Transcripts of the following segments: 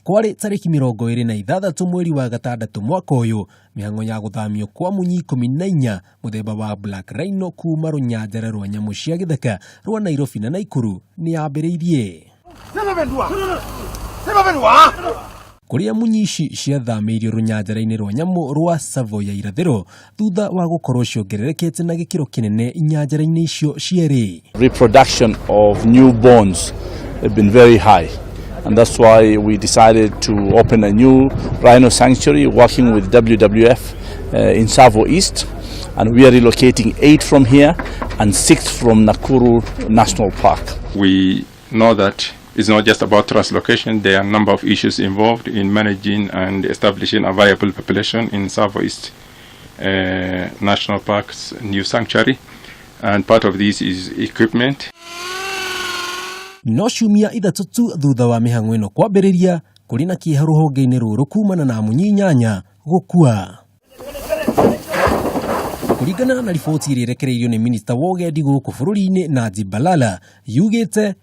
Kwarĩ tarĩki 26 mweri wa gatandatũ mwaka ũyũ, mĩhang'o ya gũthamio kwa munyi 14 mũthemba wa Black Rhino kuma rũnyanjara rwa nyamũ cia gĩthaka rwa Nairobi na Naikuru nĩ yambĩrĩirie. Kũrĩa munyi ici ciathamĩirio rũnyanjara-inĩ rwa nyamũ rwa Tsavo ya irathĩro thutha wa gũkorwo ciongererekete na gĩkĩro kĩnene nyanjara-inĩ icio cierĩ. Reproduction of newborns have been very high, and that's why we decided to open a new rhino sanctuary working with WWF in Tsavo East, and we are relocating 8 from here and 6 from Nakuru National Park. We know that it's not just about translocation. There are a number of issues involved in managing and establishing a viable population in Tsavo East National Park's new sanctuary, and part of this is equipment. No ciumia 3 tu thutha wa mĩhang'o ĩno kwambĩrĩria, kũrĩ na kĩeha rũhonge-inĩ rũrũ kumana na munyi 8 gũkua. Kũringana na riboti ĩrĩa ĩrekereirio nĩ minista wa ũgendi gũkũ bũrũri-inĩ Najib Balala, yugĩte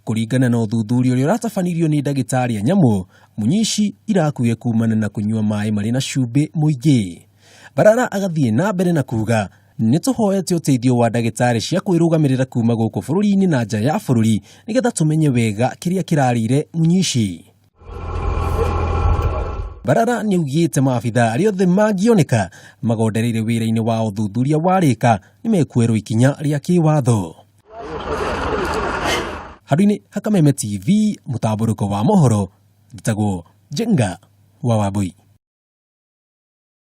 kũringana na ũthuthuria ũrĩa ũratabanirio nĩ ndagĩtarĩ a nyamũ, munyi ici irakuire kumana na kũnyua maĩ marĩ na cumbĩ mũingĩ. Balala agathiĩ na mbere na kuga nĩ tũhoete ũteithio wa ndagĩtarĩ cia kwĩrũgamĩrĩra kuma gũkũ bũrũri-inĩ na nja ya bũrũri nĩgetha tũmenye wega kĩrĩa kĩrarĩire munyi ici. Balala nĩaugĩte maabitha arĩa othe mangĩoneka magondereire wĩra-inĩ wa ũthuthuria warĩka nĩmekuoerwo ikinya rĩa kĩwatho. Handũ-inĩ ha Kameme TV, mũtambũrũko wa mohoro, njĩtagwo Njenga wa Wambui.